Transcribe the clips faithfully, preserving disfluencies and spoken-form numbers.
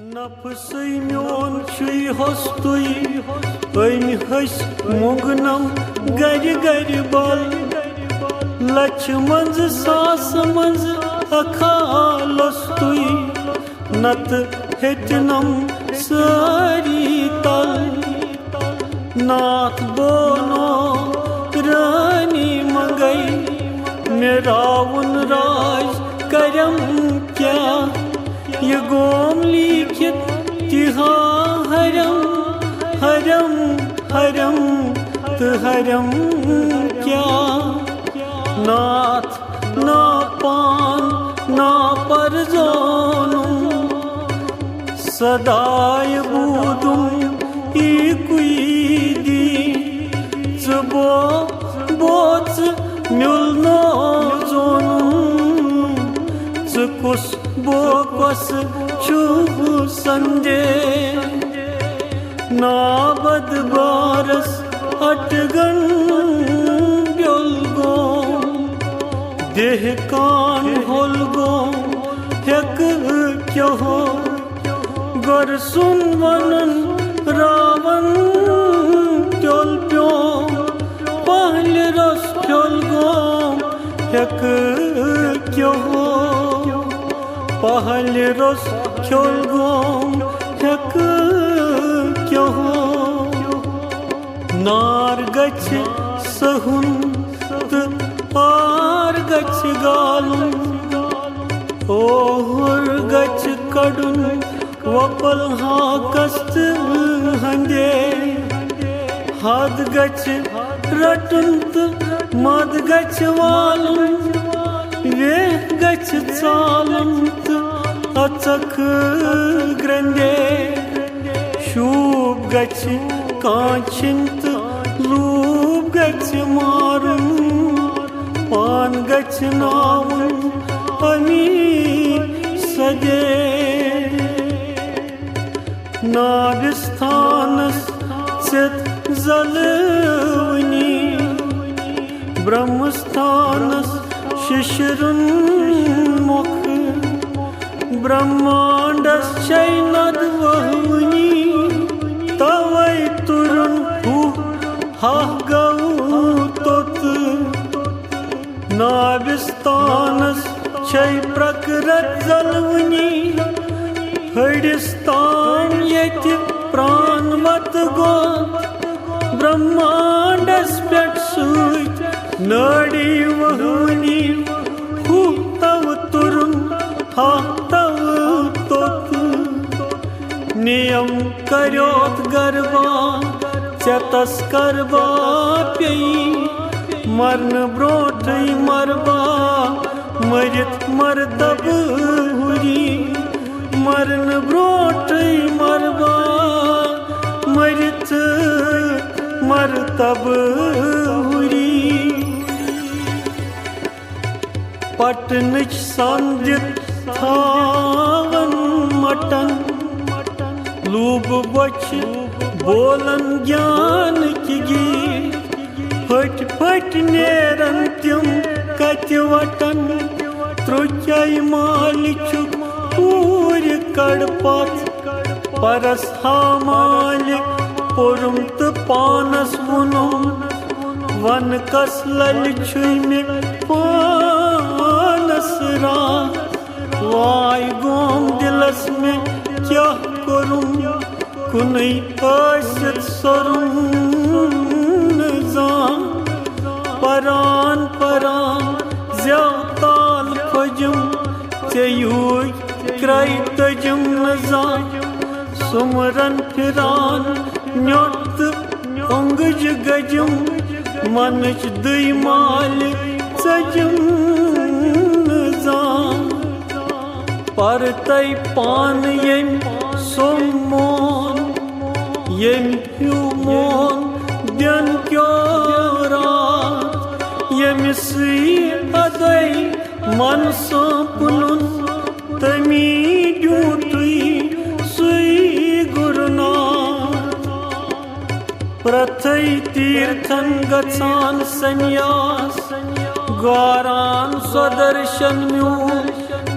نفسٕے میون چھُے ہۄستُے، أمۍ ۂسۍ مۄنٛگنم گرِ گرِ بل۔ لچھِ منٛزٕ ساسہٕ منٛز اکھا لوٚستُے، نتہٕ ہیٚتنم سٲری تل۔ ناتھ بونو رانی منگے، مےٚ راوُن راج کرم کیٛاہ؟ یہِ گوم لیٖکھِتھ تِہا ہرم، ہرم، ہرم تہٕ ہرم کیٛاہ؟ ناتھ نا پان نا پر زونُم، سدایہِ بودُم ایٖکُے دی۔ ژٕ بو بوژ میُلنو زونُم، ژٕ کُس بو کۄس چھُکھ سندے؟ نابد بارس اٹگن بیول گوم، دہکان ہول گوم، ہیک کیہو گر سُن ونن راون تیول پیوم، پہلہِ رس کھیول گوم، ہیک کیہو پہلہِ رس کھیول گوم، ہیک کیہو۔ نار گژھِ سہُن تہٕ پار گژھِ گالُن، اوہُر گژھِ کڑُن وۄپل ہاکس تہٕ ہندے۔ حد گژھِ رٹُن تہٕ مد گژھِ والُن، ویہ گژھِ ژالُن تہٕ اژکھ گرندے۔ شوٗب گژھِ کانچھِن تہٕ لوٗب گژھِ مارُن، پان گژھِ ناوُن امی سدے۔ نابستانس ژِت زلوٕنی، برہمستانس شِشرُن مۄکھ، برہمانڈس چھے ند وہوٕنی، توے تُرُن ہُہ ہاہ گوٚو توٚت۔ نابستانس چھے پرکرت زلوٕنی، ہڑستان ییٚتہِ پران وت گوٚو۔ برہمانڈس پٮ۪ٹھ سۭتۍ نٲڑی وہوٕنی، ہُہ تو تُرُن ہاہ تو توٚت۔ نیم کریوتھ گربا، ژےٚ تس کربا پیٚیہِ، مرنہٕ برونٹھٕے مربا، مٔرِتھ مرتبہٕ ہُری۔ مرنہٕ برونٹھٕے مربا، مٔرِتھ مرتبہٕ ہُری۔ پٹنٕچ سندِتھ تھاون مٹن، لوٗبہٕ بۄچھِ بولن گیانٕکۍ گیٖت۔ پھٔٹۍ پھٔٹۍ نیرن تِم کتہِ وٹن، ترُکے مالہِ چھُکھ پوٗرِ کڑ پتھ۔ پرس ہا مالہِ پوٚرُم تہٕ پانس ووٚنُم، ون کس للہِ چھُے مےٚ پانس راز۔ واے گوم دلس مےٚ کیاہ کوٚرُم، کُنُے ٲسِتھ سوٚرُم نہٕ زانٛہہ۔ پران پران زیادٕ تال پھٔجِم، ژےٚ یوٗرۍ کرٛے تٔجِم نہٕ زانٛہہ۔ سُمرن پھِران نیوٚٹ تہٕ اوٚنٛگٕج گٔجِم، منٕچ دٕے مالہِ ژٔجِم نہٕ زانٛہہ۔ پرتَے پانہٕ ییٚمۍ سوٚم مون، ییٚمۍ ہیوٗ مون دِن کیو راتھ، ییٚمِسٕے ادَے من سونٛپنُن، تٔمی ڈیوٗٹھٕے سُے گُرناتھ۔ پرتھے تیرتھن گژھان سنیاس، گاران سودرشن میون،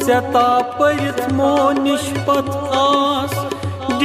ژےٚ تا پٔرِتھ مونِش پتھ آس۔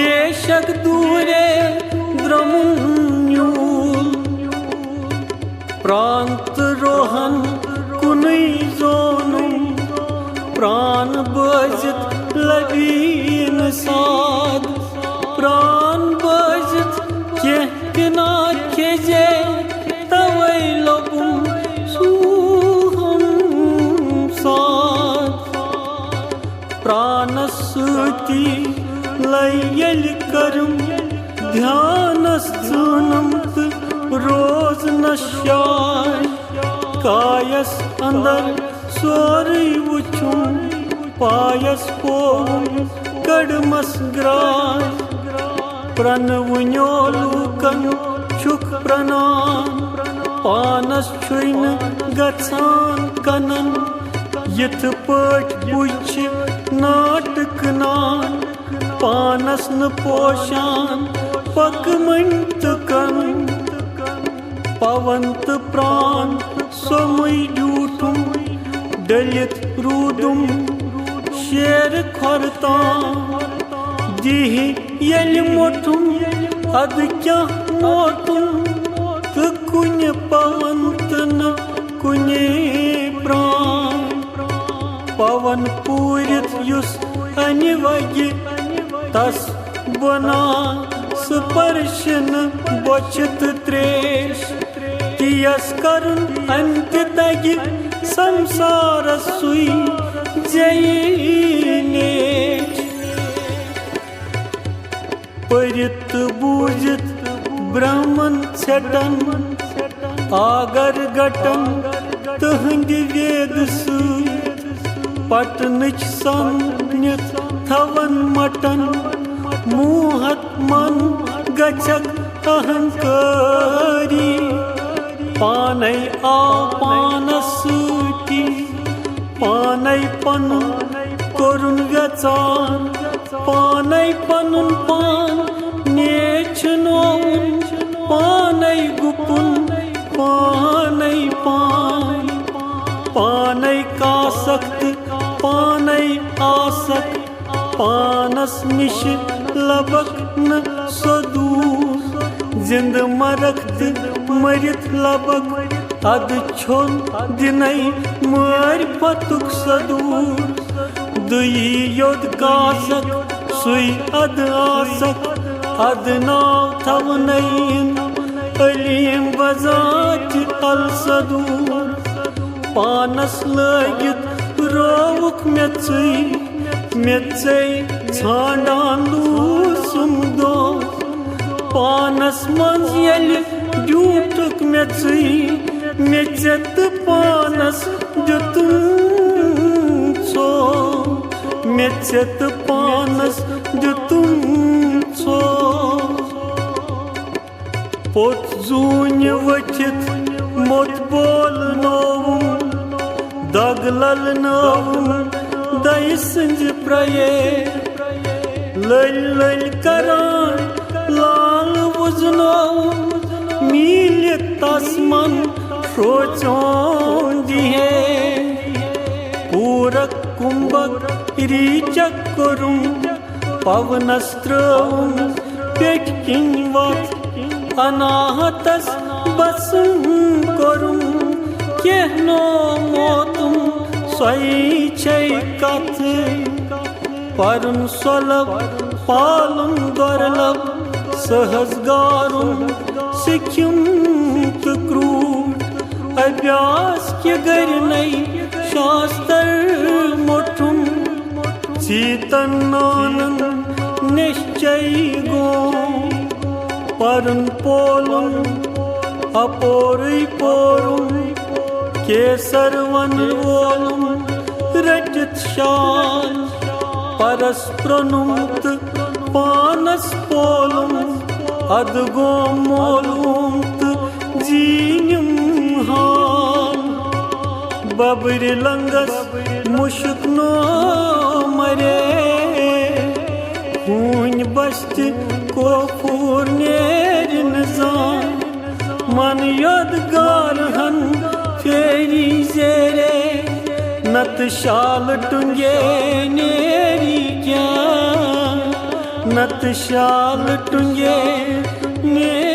بیشک دوٗرے درٛمُن نیوٗل، پرٛان تہٕ روحن کُنُے زونُم۔ پرٛان بٲزِتھ لبیٖن ساد، پرٛان بٲزِتھ کینٛہہ تہِ نا کھیٚزے، توے لوٚبُم سوٗہم ساد۔ پرٛانس سۭتی لے ییٚلہِ کٔرٕم، دھیانس ژٲنٕم تہٕ روزنس شاے۔ کایس اندر سورُے وُچھُم، پایس پووُم کٔڑمس گراے۔ پرٛنہٕ وُنیو لوٗکن چھُکھ پرٛنان، پانس چھُے نہٕ گژھان کنن۔ یِتھ پٲٹھۍ پُج چھِ ناٹہٕ کٕنان، پانس نہٕ پوشان پکہٕ مٔنٛڈۍ تہٕ کن۔ پون تہٕ پرٛان سومُے ڈیوٗٹھُم، ڈٔلِتھ روٗدُم شیرٕ کھۄرٕ تام۔ دیٖہہِ ییٚلہِ موٚٹھُم، ادٕ کیٛاہ موٹُم، تہٕ کُنہِ پون تہٕ نہٕ کُنہِ پرٛان۔ پون پوٗرِتھ یُس انہِ وگہِ، تس بۄنا سُہ پرشنہٕ بۄچھِ تہٕ تریش۔ تیس کرُن انتہِ تگہِ سمسارس سُے زیٚیہِ نیش۔ پٔرِتھ تہٕ بوٗزِتھ برہمن ژھٮ۪ٹن، آگر گٹن تہنٛدِ ویدٕ سۭتۍ۔ پٹنٕچ سۄنہٕ نِتھ تھاون مٹن، موہت من گژھکھ اہنکاری۔ پانے آو پانس سۭتی، پانے پنُن کوٚرُن ویژان، پانے پنُن پان نیچھنووُن، پانے گُپُن، پانے پان، پانے کاسکھ تہٕ پانے آسکھ۔ پانس نِش لبکھ نہٕ سۄ دوٗر، زِندٕ مرکھ تہٕ مٔرِتھ لبکھ۔ ادٕ چھوٚن دِنے مٲرۍ پتُک سدوٗر۔ دُیی یوٚت کاسکھ سُے ادٕ آسکھ، ادٕ ناو تھاونَے علیم بذاتِ الصدور۔ پانس لٲگِتھ رووُکھ مےٚ ژٕے، مےٚ ژٕے ژھانڈان لوٗسُم دۄہ۔ پانس منٛز ییٚلہِ ڈیوٗٹھُکھ مےٚ ژٕے، مےٚ ژےٚ تہٕ پانس دیُتُم ژوٚپ، مےٚ ژےٚ تہٕ پانس دیُتُم ژوٚپ۔ پوٚت زوٗنہِ ؤتھِتھ موٚت بولنووُم، دگ للنٲوٕم دَیہِ سٕنٛزِ پرٛیے۔ لٔلۍ لٔلۍ کران لال وُزنووُم، میٖلِتھ تس من کھروژیوٚن دِہے۔ پوٗرک کُمبک ریٖچک کوٚرُم، پونس ترٲوٕم پیٚٹھۍ کِنۍ وَتھ، اناہتس بسُم کوٚرُم، کینٛہہ نوو موتُم سۄے چھے کتھ۔ پرُن سۄلب پالُن دۄرلب سہزگارُن سِکھِم تہٕ کرٛوٗٹھ۔ ابیاس کہِ گرِ نے شاستر موٚٹھُم، ژیٖتن نانن نِش چے گوم۔ پرُن پولُن اپورُے پوروم، کیسر ون وولُم رٔٹِتھ شال۔ پرس پرٛونُم تہٕ پانس پولُم، ادٕ گوم مولوم تہٕ زیٖنِم حال۔ ببرِ لنگس مُشک نو مرے، ہوٗنۍ بستہِ کوفور نیرِ نہٕ زان۔ من یود گارہن پھیری زیرے، نتہٕ شال ٹُنگے نیری کیٛاہ؟ نتہٕ شال ٹُنگے میٲنۍ۔